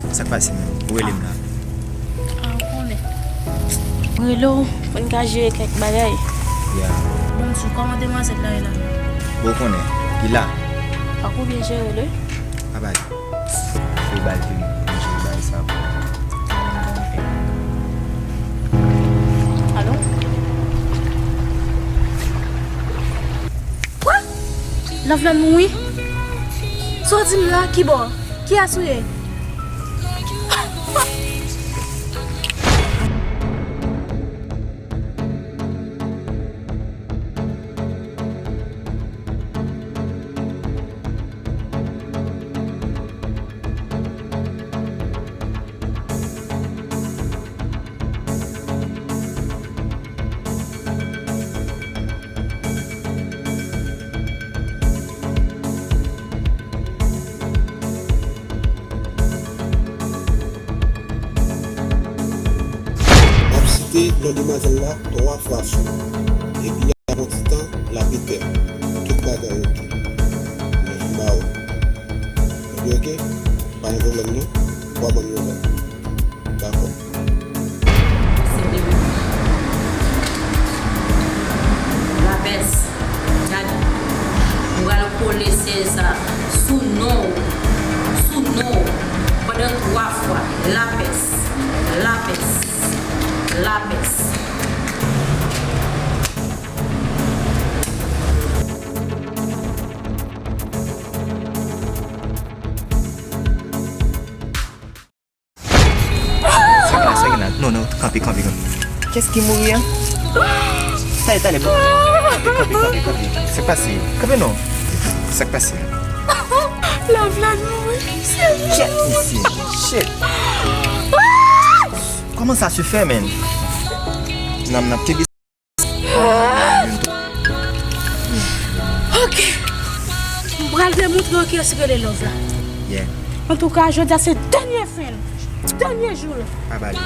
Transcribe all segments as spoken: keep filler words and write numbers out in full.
Sa k pase menm? Ou rele m la? Ah, ou konnen. M rele w pou n ka jere kèk bagay. Ya. Bon, sou kòman demwazèl la ye la? Bon, ou konnen. Li la. Fòk ou byen jere l, wi. Pa bay. Ou ba l vini. Mwen jere bagay sa pou ou. Alo? Kwa? Love la mouri? Sa w di m la? Kibò? Kiyès ou ye? M ap site non demwazèl la twa fwa sou, epi apre yon ti tan, l ap etèn. Tout bagay oke. Mwen fin ba ou. Epi oke, pa gen pwoblèm non. W a ban m yon lòt. Dakò. Se de lapès. Gade. M pral kole syèj sa sou non w. Sou non w. Pandan twa fwa. Lapès. Lapès. Lapès. Sa gen la, sa gen la. Non, non, kanpe, kanpe, kanpe. Kiyès ki mouri an? Talè, talè, bon. Kanpe, kanpe, kanpe, kanpe. Sa k pase? Kanpe non. Sa k pase? Love la mouri. Shit, mesye. Shit. Comment ça se fait, man? Nan, nan, kenbe. Ok. M pral demontre w kiyès ki rele Love la. Yeah. Antouka, jodi a se dènye fen l. Dènye jou l. Pa ba li.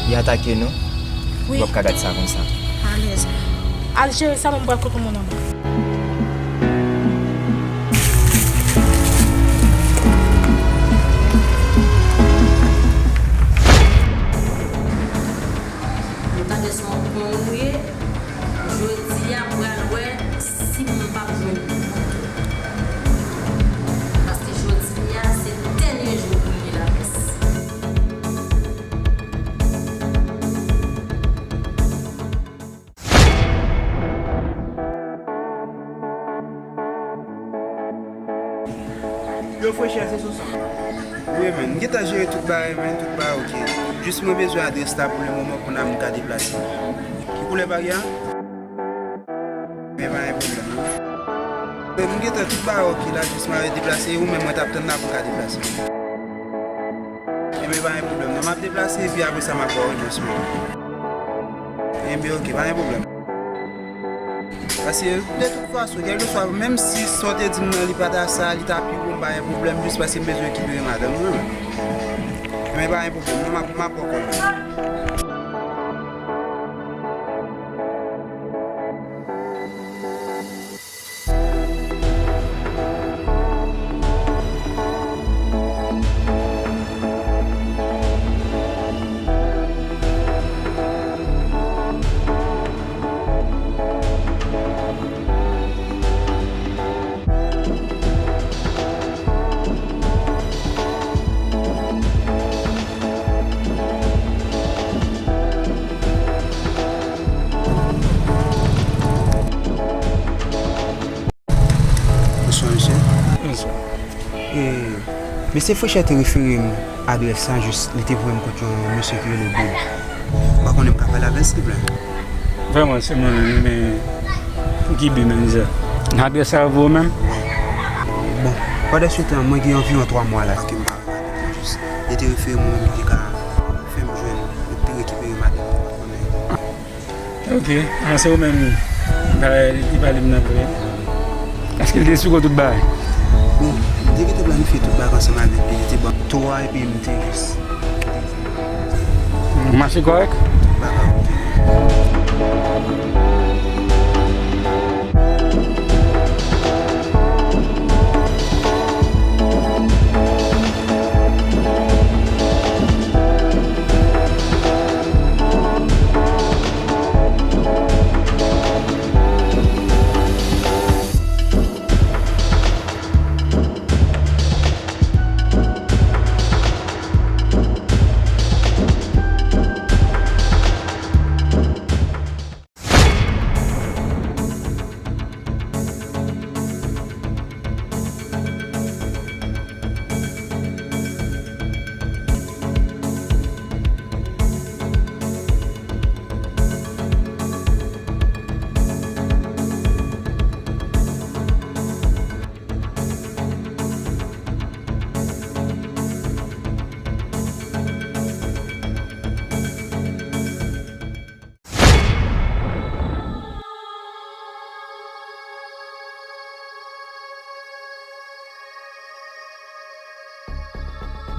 Li atake nou. Wi. Ou p ap ka gad sa konsa. Alèz. Al jere sa, mwen m pral kote moun anba. Nou tande se yon kon ou ye. Jodi a m pral wè si m p ap jwenn ou. Paske jodi a se dènye jou pou li lapès. Yo, frechè, se sou sa. Wi, men, m gentan jere tout bagay, men, tout bagay oke. Jis mwen bezwen adrès la pou le moman, kounye a m ka deplase. Ki koulè baryè a? Men pa gen pwoblèm, non. Men m gentan tout bagay oke la, jis m a deplase, ou menm mwen t ap tann la pou m ka deplase. Ebyen, pa gen pwoblèm, non, m ap deplase, epi apre sa, m ap ba w adrès mwen. Ebyen, oke, pa gen pwoblèm. Paske, de tout fason, kèlkeswa, menm si sa w te di m nan, li pa ta sa, li ta pi bon, m pa gen pwoblèm, jis paske m bezwen rekipere madanm mwen. Men pa gen pwoblèm, non, m ap, m ap ba w kòb la. Bonswa, mesye. Bonswa. E, mesye Frechè te refere m adrès sa, jis li te voye m kot yon mesye ki rele Bob. M pa konnen m ka pale avè l, silvouplè. Vrèman, se mwen menm, men pou ki bi menm sa? Adrès sa yo voye w menm? Bon, pandan se tan, mwen gen anviwon twa mwa la ke m pa wè madanm mwen, jis li te refere m yon moun ki te ka fè m jwenn epi rekipere madanm mwen, m pa konnen. Ok, an se ou menm li pale m nan vre? Èske li te esplike w tout bagay? Bon, li te gentan planifye tout bagay ansanm avèk li, li te ban m to a epi m te jis. Ou mache kòrèk? Bagay, ok.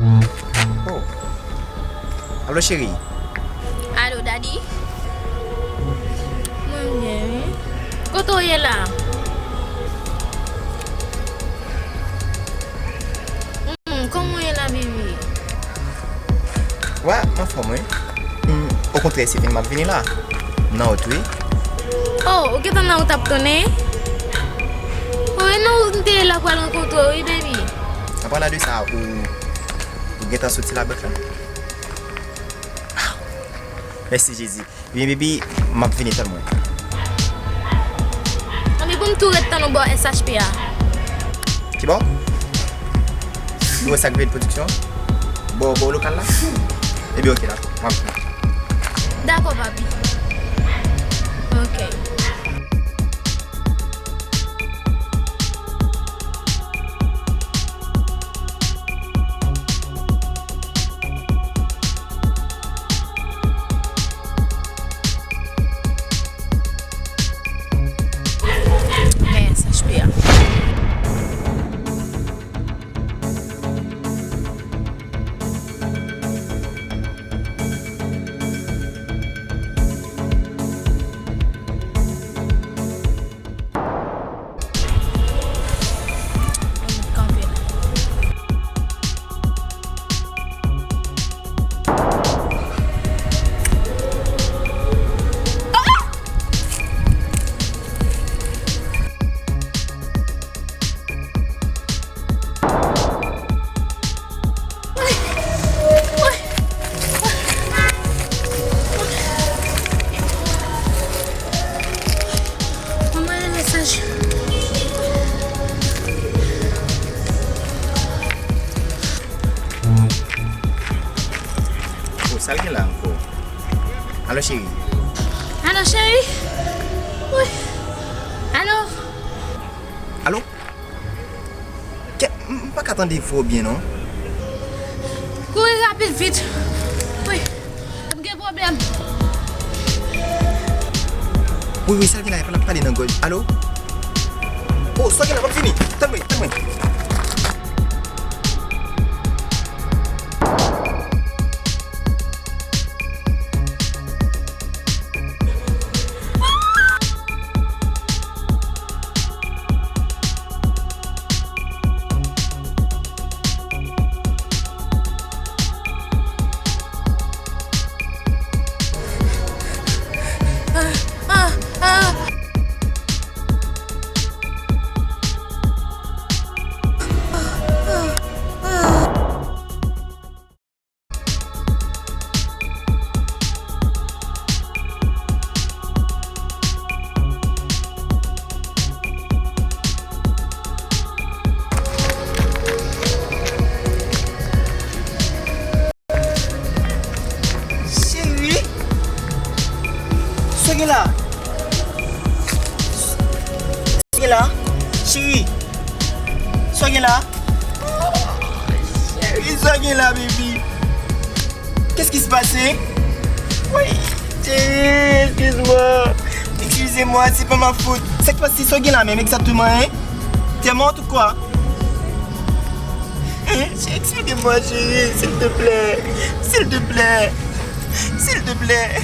Oh. Alo, cheri. Alo, daddy. Mwen byen, wi. Kote w ye la? Hmm, kòman w ye la, baby? Wè, m anfòm, wi. Hmm, okontrè, se vin m ap vini la. M nan wout, wi. Oh, ou gentan nan wout ap tounen? Oh, e nan wout m te ye la pral rankontre w, wi, baby. An palan de sa, ou, ou gentan soti labòt la? Mèsi, Jezi. Ebyen, baby, m ap vini, tann mwen. Anben, pou m tou ret tann ou bò S H P a. Ki bò? Bò sa k vin pwodiksyon? Bò, bò lokal la? Ebyen, oke, dakò. M ap vini. Dakò, papi. Oke. Men S H P a. Mwen mande mesaj. Oh, sa l gen la ankò? Alo, cheri. Alo, cheri. Wi. Alo. Alo? Kè, m, m pa ka tande vwa w byen, non. Kouri rapid, vit. Wi. M gen pwoblèm. Wi, wi, sa l gen la, l ap pale nan gòj. Alo? Oh, sa l gen la, m ap vini. Tann mwen, tann mwen. Cheri, sa w gen la? Sa w gen la? Cheri, sa w gen la? Cheri, sa w gen la, baby? Qu'est-ce qui se passe? Wi, cheri, excuse-moi. Excusez-moi, c'est pas ma faute. Sa k pase, sa w gen la menm egzakteman, hein? T'es morte ou quoi? Hein? Explique-moi, chérie, s'il te plaît. S'il te plaît. S'il te plaît.